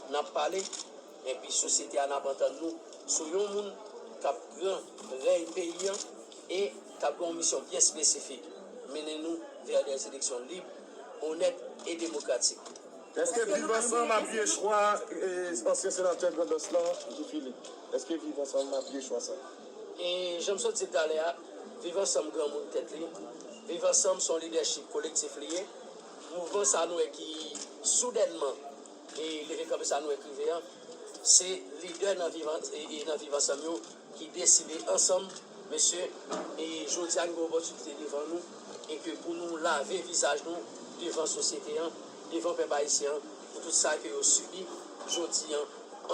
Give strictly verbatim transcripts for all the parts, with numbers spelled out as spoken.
N ap pale, epi sosyete a n ap antann nou sou yon moun k ap pran rèy peyi an e k ap gen yon misyon byen espesifik, mennen nou vè dè eleksyon lib, onèt e demokratik. Èske Viv Ansanm apiye chwa ansyen senatè Grandans lan, Guy Philippe? Èske Viv Ansanm apiye chwa sa? E jan m sot di talè a, Viv Ansanm granmoun tèt li. Viv Ansanm se yon lidèchip kolektif li ye. Mouvman sa nou wè ki soudènman e leve kanpe sa nou wè k rive an, se lidè nan Viv An- e, e nan Viv Ansanm yo ki deside ansanm, mesye, e jodi a nou gen opòtinite devan nou e ke pou nou lave vizaj nou devan sosyete an, devan pèp ayisyen an, pou tout sa ke yo sibi jodi an.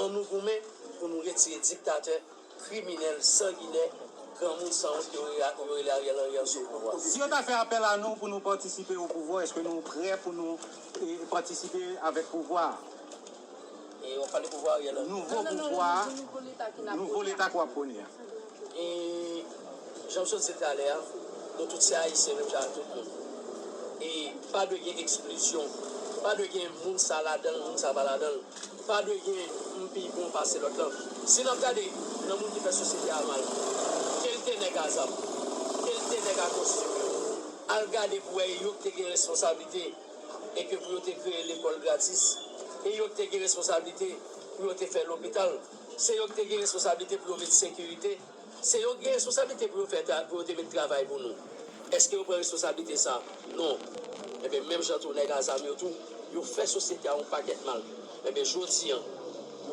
An nou goumen pou nou retire diktatè, kriminèl, sanginè, granmoun sanwont ke yo rele Ariel Henry an sou pouvwa. Si yo ta fè apèl a nou pou nou patisipe o pouvwa, èske nou prè pou nou e, patisipe avèk pouvwa a? E w ap pale pouvwa Ariel Henry? Nouvo pouvwa a, nouvo leta k ap pwone a. E jan m sot di talè a, nou tout se ayisyen menm jan ak tout moun. E pa dwe gen eksklizyon, pa dwe gen moun sa ladan l, moun sa pa ladan l. Pa dwe gen m pi bon pase lòt lan. Si n ap gade nan moun ki fè sosyete a mal, ke l te nèg a zam, ke l te nèg a kostim, al gade pou wè e yo k te gen responsablite e ke pou yo te kreye lekòl gratis, e yo k te gen responsablite pou yo te fè lopital, se yo k te gen responsablite pou yo met sekirite, se yo k gen responsablite pou yo fè tra- pou yo te met travay pou nou. Èske yo pran responsablite sa? Non. Enben, menm jan tou nèg a zam yo tou, yo fè sosyete a yon pakèt mal. Enben, jodi an,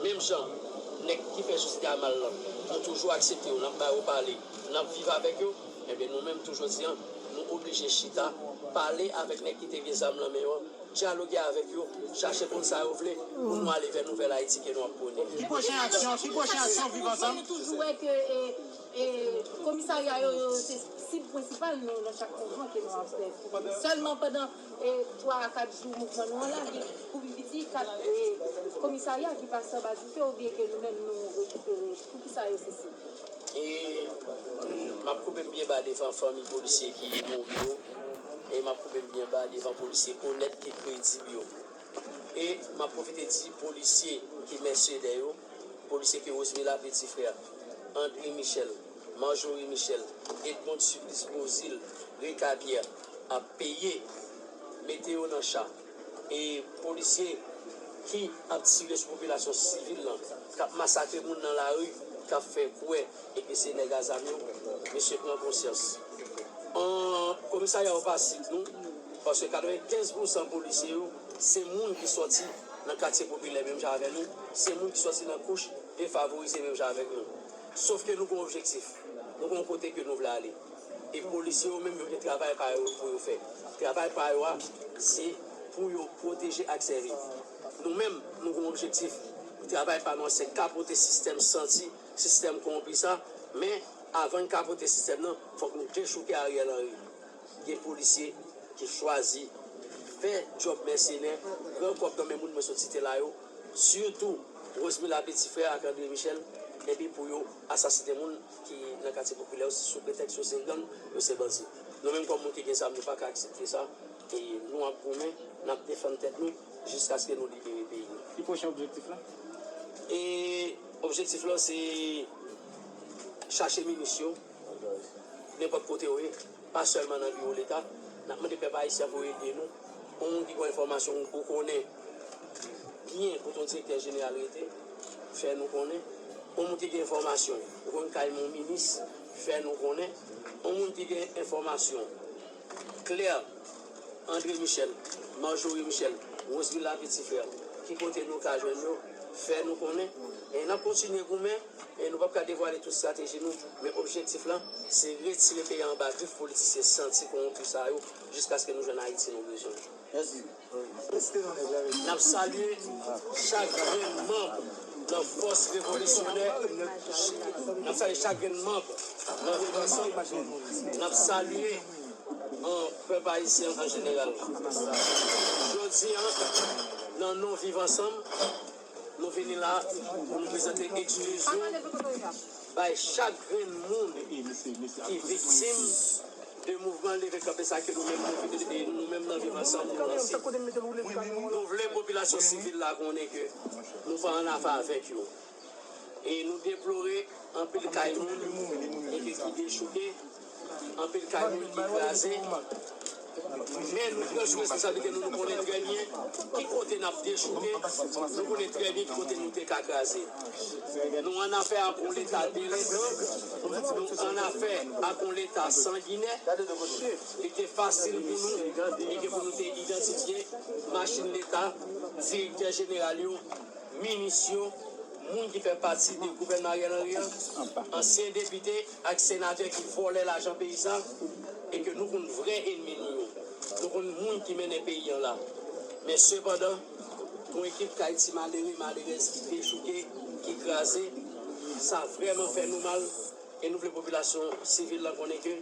menm jan nèg ki fè sosyete a mal lan, nou toujou aksepte yo, n ap ba yo pale, n ap viv avèk yo, enben, nou menm tou jodi an, nou oblije chita, pale avèk nèg ki te gen zam nan men yo an, dyaloge avèk yo, chache konn sa yo vle, pou nou ale vè nouvèl Ayiti ke nou ap pwone. Ki pwochen aksyon, ki pwochen aksyon Viv Ansanm? Nou toujou wè ke e, e, komisarya yo, yo se sib prensipal nou nan chak mouvman ke nou ap fè. Sèlman pandan e, twa a kat jou mouvman nou an la, gen pou pi piti kat e, komisarya ki pase anba dife oubyen ke nou menm nou rekipere. Poukisa yo se sib? E m ap koupe m byen ba devan fanmi polisye ki mouri yo. E m ap koupe m byen ba devan polisye onèt ki kredib yo. E m ap pwofite di polisye ki mèsenè yo, polisye ke Rosemila Petit Frère, André Michel, Marjorie Michel, Edmonde Supplice Beauzile, Rey Cabière ap peye, mete yo nan cha. E polisye ki ap tire sou popilasyon sivil lan, k ap masakre moun nan lari, k ap fè kwè e ke se nèg a zam yo, mesye pran konsyans. An, komisarya yo pa sib nou, paske katrevenkenz pousan polisye yo, se moun ki sòti nan katye popilè menm jan avè nou, se moun ki sòti nan kouch defavorize menm jan avèk nou. Sòf ke nou gen objektif, nou gen yon kote ke nou vle ale. E polisye yo menm yo gen travay pa yo pou yo fè. Travay pa yo a, se pou yo pwoteje ak sèvi. Nou menm, nou gen yon objektif. Travay pa nou an, se kapote sistèm santi, sistèm kowonpi sa. Men, avan n kapote sistèm nan, fòk nou dechouke Ariel Henry. Gen polisye ki chwazi fè djòb mèsenè, pran kòb nan men moun mwen sot site la yo, sitou Rosemila Petit Frère ak André Michel, epi pou yo asasinen moun ki nan katye popilè yo sou pretèks yo se gang, yo se bandi. Nou menm kòm moun ki gen zam, nou pa ka aksepte sa. E nou ap goumen, n ap defann tèt nou jiskaske nou libere peyi nou. Ki pwochen objektif la? E objektif la se chache minis yo, nenpòt kote yo ye, pa sèlman nan biwo Leta. N ap mande pèp ayisyen pou yo ede nou. Yon moun ki gen enfòmasyon ou konnen byen, ou t yon direktè jeneral rete, fè nou konnen. Yon moun ki gen enfòmasyon ou konn kay yon minis, fè nou konnen. Yon moun ki gen enfòmasyon klè, André Michel, Marjorie Michel, Rosemila Petit Frère, ki kote nou ka jwenn yo, fè nou konnen. E n ap kontinye goumen, e nou p ap ka devwale tout estrateji nou, men objektif lan, se retire peyi a anba grif politisyen santi kowonpi sa yo, jiskaske nou jwenn Ayiti nou bezwen. N ap salye chak grenn manm nan fòs revolisyonè. N ap salye chak grenn manm nan Viv Ansanm. N ap salye an pèp ayisyen an jeneral. Jodi a, nan non Viv Ansanm, nou vini la pou nou prezante ekskiz nou bay chak grenn moun ki viktim de mouvman leve kanpe sa ke nou menm, nou, nou menm nan Viv Ansanm, nou lanse. Nou vle popilasyon sivil la konnen ke nou pa annafè avèk yo. E nou deplore anpil kay moun e ke ki dechouke, anpil kay moun ki kraze. Men nou pran sou responsablite nou, nou konnen trè byen ki kote n ap dechouke, nou konnen trè byen ki kote nou te ka kraze. Nou annafè ak yon Leta delenkan, nou annafè ak yon Leta sanginè. Li te fasil pou nou, e ke pou nou te idantifye machin Leta, direktè jeneral yo, minis yo, moun ki fè pati de gouvènman Ariel Henry an, ansyen depite ak senatè ki vòlè lajan peyi sa, e ke nou konn vrè ènmi nou yo. Nou konn moun ki mennen peyi an la. Men sepandan, yon ekip kay ti malere, malerèz ki dechouke, ki kraze, sa vrèman fè nou mal. E nou vle popilasyon sivil lan konnen ke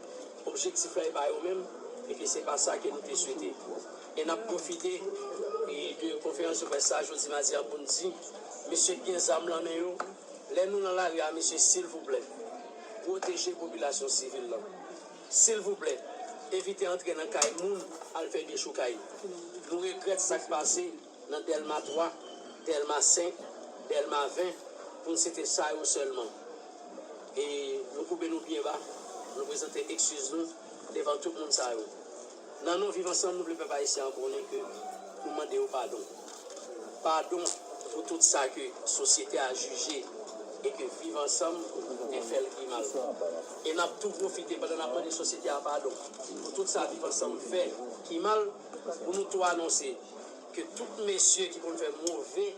objektif la e pa yo menm, e ke se pa sa ke nou te swete. E n ap pwofite e de konferans de près sa jodi madi a pou n di, mesye k gen zam lan men yo, lè nou nan lari a, mesye, silvouplè, pwoteje popilasyon sivil lan. Silvouplè, evite antre nan kay moun al fè dechoukay. Nou regrèt sa k pase nan Dèlma twa, Dèlma senk, Dèlma ven, pou n site sa yo sèlman. E nou koube nou byen ba, nou prezante eskiz nou devan tout moun sa yo. Nan non Viv Ansanm, nou vle pèp ayisyen an konnen ke nou mande yo padon. Padon pou tout sa ke sosyete a jije e ke Viv Ansanm te fè l pi mal. E n ap tou pwofite pandan n ap mande sosyete a padon pou tout sa Viv Ansanm fè ki mal, pou nou tou anonse ke tout mesye ki konn fè move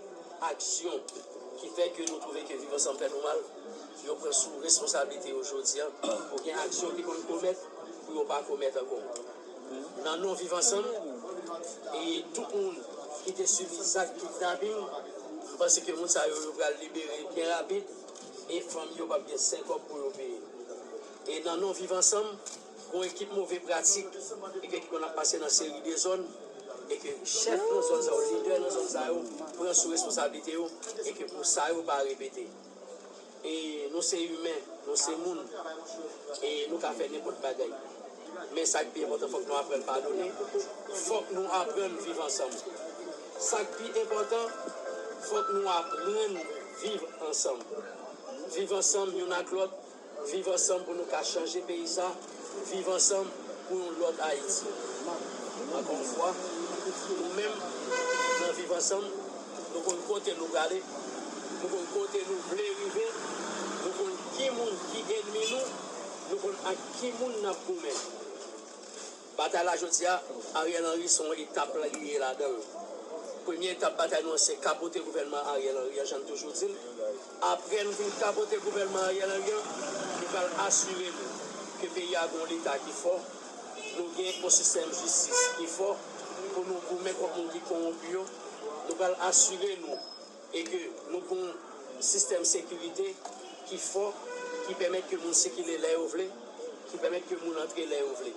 aksyon ki fè ke nou twouve ke Viv Ansanm fè nou mal, yo pran sou responsablite yo jodi a pou gen aksyon ki konn komèt pou yo pa komèt ankò. Nan non Viv Ansanm, e tout moun ki te sibi zak kidnaping, m panse ke moun sa yo, yo pral libere byen rapid, e fanmi yo p ap gen senk kòb pou yo peye. E nan non Viv Ansanm, gon ekip move pratik e ke ki konn ap pase nan seri de zòn, e ke chèf nan zòn sa yo, lidè nan zòn sa yo, pran sou responsablite yo, e ke pou sa yo pa repete. E nou se imen, nou se moun, e nou ka fè nenpòt bagay. Men sa k pi enpòtan, fòk nou aprann padone, fòk nou aprann viv ansanm. Sa k pi enpòtan, fòk nou aprann viv ansanm. Viv ansanm youn ak lòt, viv ansanm pou nou ka chanje peyi sa, viv ansanm pou yon lòt Ayiti. Ankò yon fwa, nou menm nan Viv Ansanm, nou konn kote nou prale, nou konn kote nou vle rive, nou konn ki moun ki ènmi nou, nou konn ak ki moun n ap goumen. Batay la jodi a, Ariel Henry se yon etap li ye ladan l. Premye etap batay nou an se kapote gouvènman Ariel Henry an, jan n toujou di l. Apre n fin kapote gouvènman Ariel Henry an, nou pral asire nou ke peyi a gen yon Leta ki fò, nou gen yon sistèm jistis ki fò pou nou goumen kont moun ki kowonpi yo. Nou pral asire nou e ke nou gen yon sistèm sekirite ki fò, ki pèmèt ke moun sikile lè yo vle, ki pèmèt ke moun antre lè yo vle.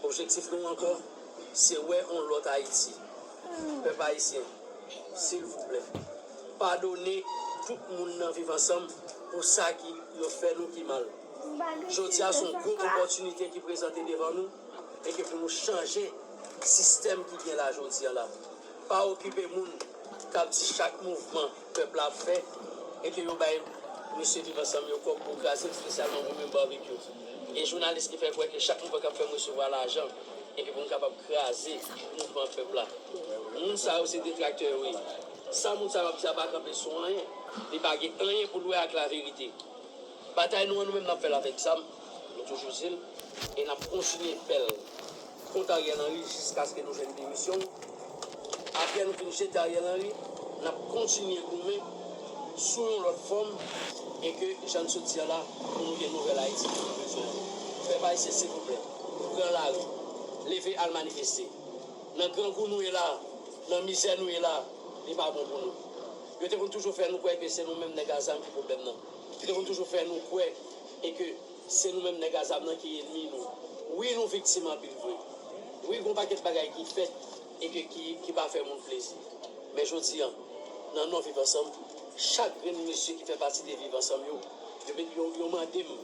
Objektif nou ankò, se wè yon lòt Ayiti. Pèp ayisyen, silvouplè, padone tout moun nan Viv Ansanm pou sa ki yo fè nou ki mal. Jodi a se yon gwo opòtinite ki prezante devan nou e ke pou nou chanje sistèm ki gen la jodi a la. Pa okipe moun k ap di chak mouvman pèp la ap fè e ke yo bay mesye Viv Ansanm yo kòb pou kraze l, espesyalman mwen menm Barbecue. E jounalis ki fè kwè ke chak mouvman k ap fè m resevwa lajan e ke pou m kapab kraze mouvman pèp la. Moun sa yo se detraktè yo ye. Sa moun sa yo ap di a pa kanpe sou anyen. Li pa gen anyen pou l wè ak laverite. Batay nou an, nou menm n ap fè l avèk zam, nou toujou di l, e n ap kontinye fè l kont Ariel Henry jiskaske nou jwenn demisyon l. Apre nou fin jete Ariel Henry, n ap kontinye goumen sou yon lòt fòm e ke, jan n sot di a la, pou nou gen nouvèl Ayiti ke nou bezwen an. Pèp ayisyen, silvouplè, pran lari, leve al manifeste. Nan grangou nou ye la, nan mizè nou ye la, li pa bon pou nou. Yo te konn toujou fè nou kwè ke se nou menm nèg a zam ki pwoblèm nan. Yo te konn toujou fè nou kwè e ke se nou menm nèg a zam nan ki ènmi nou. Wi, nou viktim anpil vre. Wi, gon pakèt bagay ki fèt e ke ki, ki pa fè moun plezi. Men jodi a, nan non Viv Ansanm, chak grenn mesye ki fè pati de Viv Ansanm yo, yo, yo, yo mande m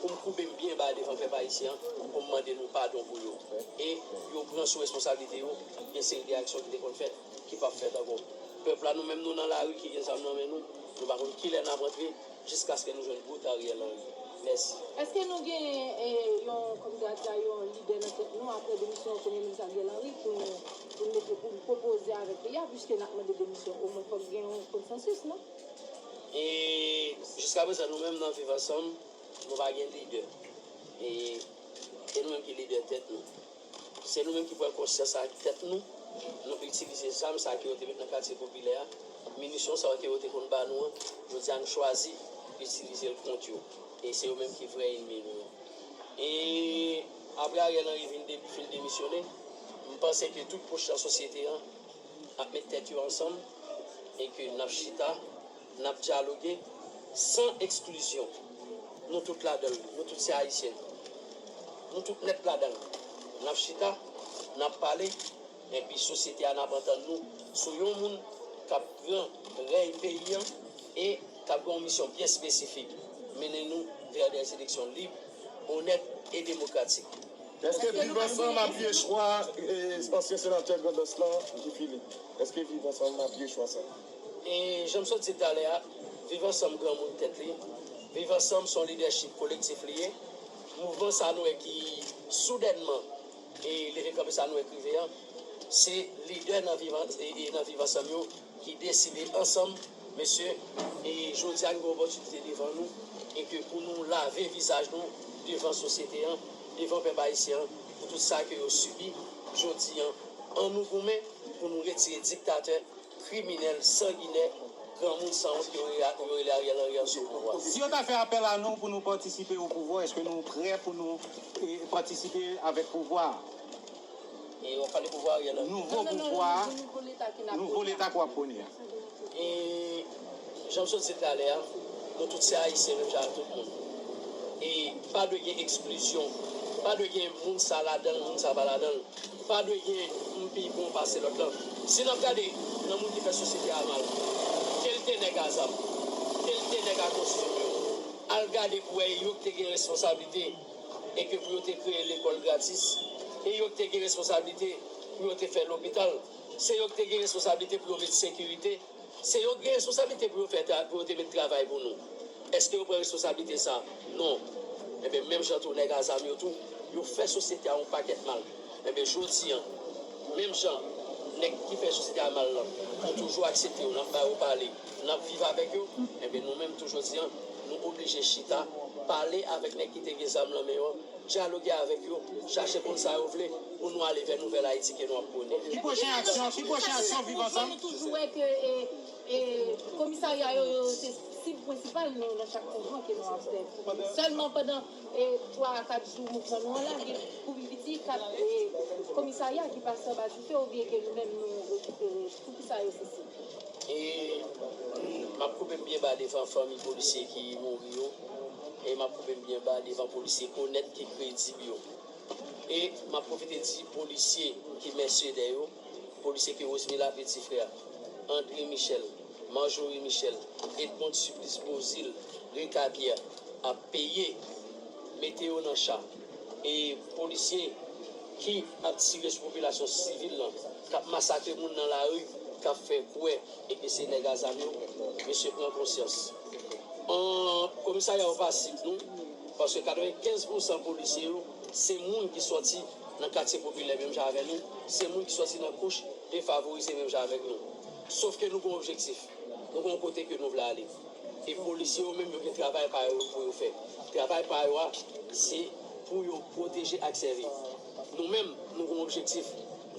pou m koube m byen ba devan pèp ayisyen an, pou m mande nou padon pou yo. E yo pran sou responsablite yo yon seri de aksyon ki te konn fèt, ki p ap fèt ankò. Pèp la, nou menm, nou nan lari, ki gen zam nan men nou, nou pa konn kilè n ap rantre, jiskaske nou jwenn bout Ariel Henry. Mèsi. Èske nou gen, eh, yon, kòm sa di a, yon lidè nan tèt nou apre demisyon Premye Minis Ariel Henry pou nou, pou nou mete, pou nou pwopoze avèk peyi a, piske n ap mande demisyon, omwen fòk gen yon konsansis, non? E jiska prezan, nou menm nan Viv Ansanm, nou pa gen lidè. E, e nou menm ki lidè tèt nou. Se nou menm ki pran konsyans ak tèt nou. Nou itilize zam sa ke yo te met nan katye popilè a. Minisyon sa yo ke yo te konn ba nou an, jodi a nou chwazi itilize l kont yo. E se yo menm ki vrè ènmi nou an. E apre Ariel Henry vin de-, fin demisyone, m panse ke tout kouch nan sosyete an ap met tèt yo ansanm e ke n ap chita, n ap dyaloge san eksklizyon. Nou tout ladan l, nou tout se Ayisyen. Nou tout nèt ladan l. N ap chita, n ap pale, epi sosyete a n ap antann nou sou yon moun k ap pran rèy peyi an e k ap gen yon misyon byen espesifik, mennen nou vè dè eleksyon lib, onèt e demokratik. Èske Viv Ansanm apiye chwa, eh, ansyen senatè Grandans lan, Guy Philippe? Èske Viv Ansanm apiye chwa sa? E jan m sot di talè a, Viv Ansanm granmoun tèt li. Viv Ansanm se yon lidèchip kolektif li ye. Mouvman sa nou wè ki soudènman e leve kanpe sa nou wè k rive an, se lidè nan Viv An-, e, e nan Viv Ansanm yo ki deside ansanm, mesye, e jodi a nou gen opòtinite devan nou, e ke pou nou lave vizaj nou devan sosyete an, devan pèp ayisyen an, pou tout sa ke yo sibi jodi an. An nou goumen pou nou retire diktatè, kriminèl, sanginè, granmoun sanwont ke yo re-, yo rele Ariel Henry an sou pouvwa. Si yo ta fè apèl a nou pou nou patisipe o pouvwa, èske nou prè pou nou, eh, patisipe avèk pouvwa a? E w ap pale pouvwa Ariel Henry. Nouvo pouvwa a, nouvo leta k ap pwone a. E jan m sot di talè a, nou tout se Ayisyen menm jan ak tout moun. E pa dwe gen eksklizyon, pa dwe gen moun sa ladan l, moun sa pa ladan l. Pa dwe gen m pi bon pase lòt lan. Si n ap gade nan moun ki fè sosyete a mal, ke l te nèg a zam, ke l te nèg a kostim yo, al gade pou wè e yo k te gen responsablite e ke pou yo te kreye lekòl gratis, e yo k te gen responsablite pou yo te fè lopital, se yo k te gen responsablite pou yo met sekirite, se yo k gen responsablite pou yo fè tra-, pou yo te met travay pou nou. Èske yo pran responsablite sa? Non. Enben, menm jan tou, nèg a zam yo tou, yo fè sosyete a yon pakèt mal. Enben, jodi an, menm jan nèg ki fè sosyete a mal lan, nou toujou aksepte yo, n ap ba yo pale, n ap viv avèk yo, enben, nou menm tou, jodi an, nou oblije chita, pale avèk nèg ki te gen zam nan men yo, dyaloge avèk yo, chache konn sa yo vle pou nou ale vè nouvèl Ayiti ke nou ap pwone. Ki pwochen aksyon, ki pwochen aksyon Viv Ansanm? Nou toujou wè ke, e, e, komisarya yo, yo se sib prensipal nou nan chak mouvman ke nou ap fè. Sèlman pandan, e, twa a kat jou mouvman nou an la, gen pou pi piti kat, e, komisarya ki pase anba dife oubyen ke nou menm nou rekipere. Poukisa yo se sib? E m ap koube m byen ba devan fanmi polisye ki mouri yo. E m ap koube m byen ba devan polisye onèt ki kredib yo. E m ap pwofite di polisye ki mèsenè yo, polisye ke Rosemila Petit Frère, André Michel, Marjorie Michel, Edmonde Supplice Beauzile, Ricard Pierre ap peye, mete yo nan cha. E polisye ki ap tire sou popilasyon sivil lan, k ap masakre moun nan lari, k ap fè kwè e ke se nèg a zam yo, mesye pran konsyans. An, komisarya yo pa sib nou, paske katrevenkenz pousan polisye yo, se moun ki sòti nan katye popilè menm jan avè nou, se moun ki sòti nan kouch defavorize menm jan avèk nou. Sòf ke nou gen yon objektif, nou gen yon kote ke nou vle ale. E polisye yo menm, yo gen travay pa yo pou yo fè. Travay pa yo a, se pou yo pwoteje ak sèvi. Nou menm, nou gen yon objektif.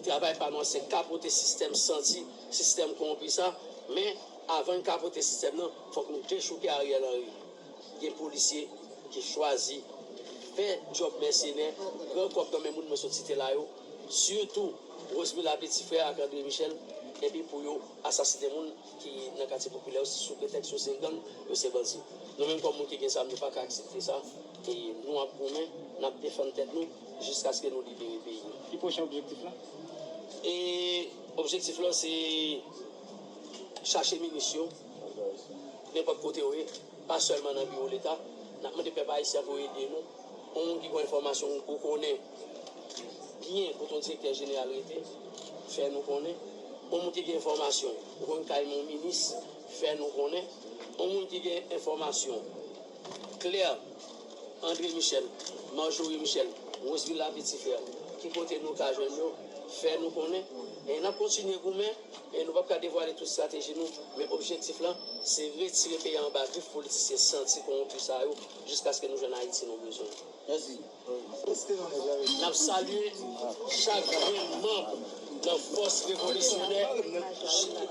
Travay pa nou an, se kapote sistèm santi, sistèm kowonpi sa. Men, avan n kapote sistèm nan, fòk nou dechouke Ariel Henry. Gen polisye ki chwazi fè djòb mèsenè, pran kòb nan men moun mwen sot site la yo, sitou Rosemila Petit Frère ak André Michel, epi pou yo asasinen moun ki nan katye popilè yo sou pretèks yo se gang, yo se bandi. Nou menm kòm moun ki gen zam, nou pa ka aksepte sa. E nou ap goumen, n ap defann tèt nou jiskaske nou libere peyi nou. Ki pwochen objektif lan? E objektif lan se chache minis yo, nenpòt kote yo ye, pa sèlman nan biwo Leta, N ap mande pèp ayisyen pou ede nou. Yon moun ki gen enfòmasyon ou konnen byen kote yon direktè jeneral rete, fè nou konnen. Yon moun ki gen enfòmasyon, ou konn kay yon minis, fè nou konnen. Yon moun ki gen enfòmasyon klè, André Michel, Marjorie Michel, Roseville Lapetifrère, ki kote nou ka jwenn yo, fè nou konnen. E n ap kontinye goumen, e nou p ap ka devwale tout estrateji nou, men objektif lan, se retire peyi a anba grif politisyen santi kowonpi sa yo, jiskaske nou jwenn Ayiti nou bezwen. N ap salye chak grenn manm nan fòs revolisyonè.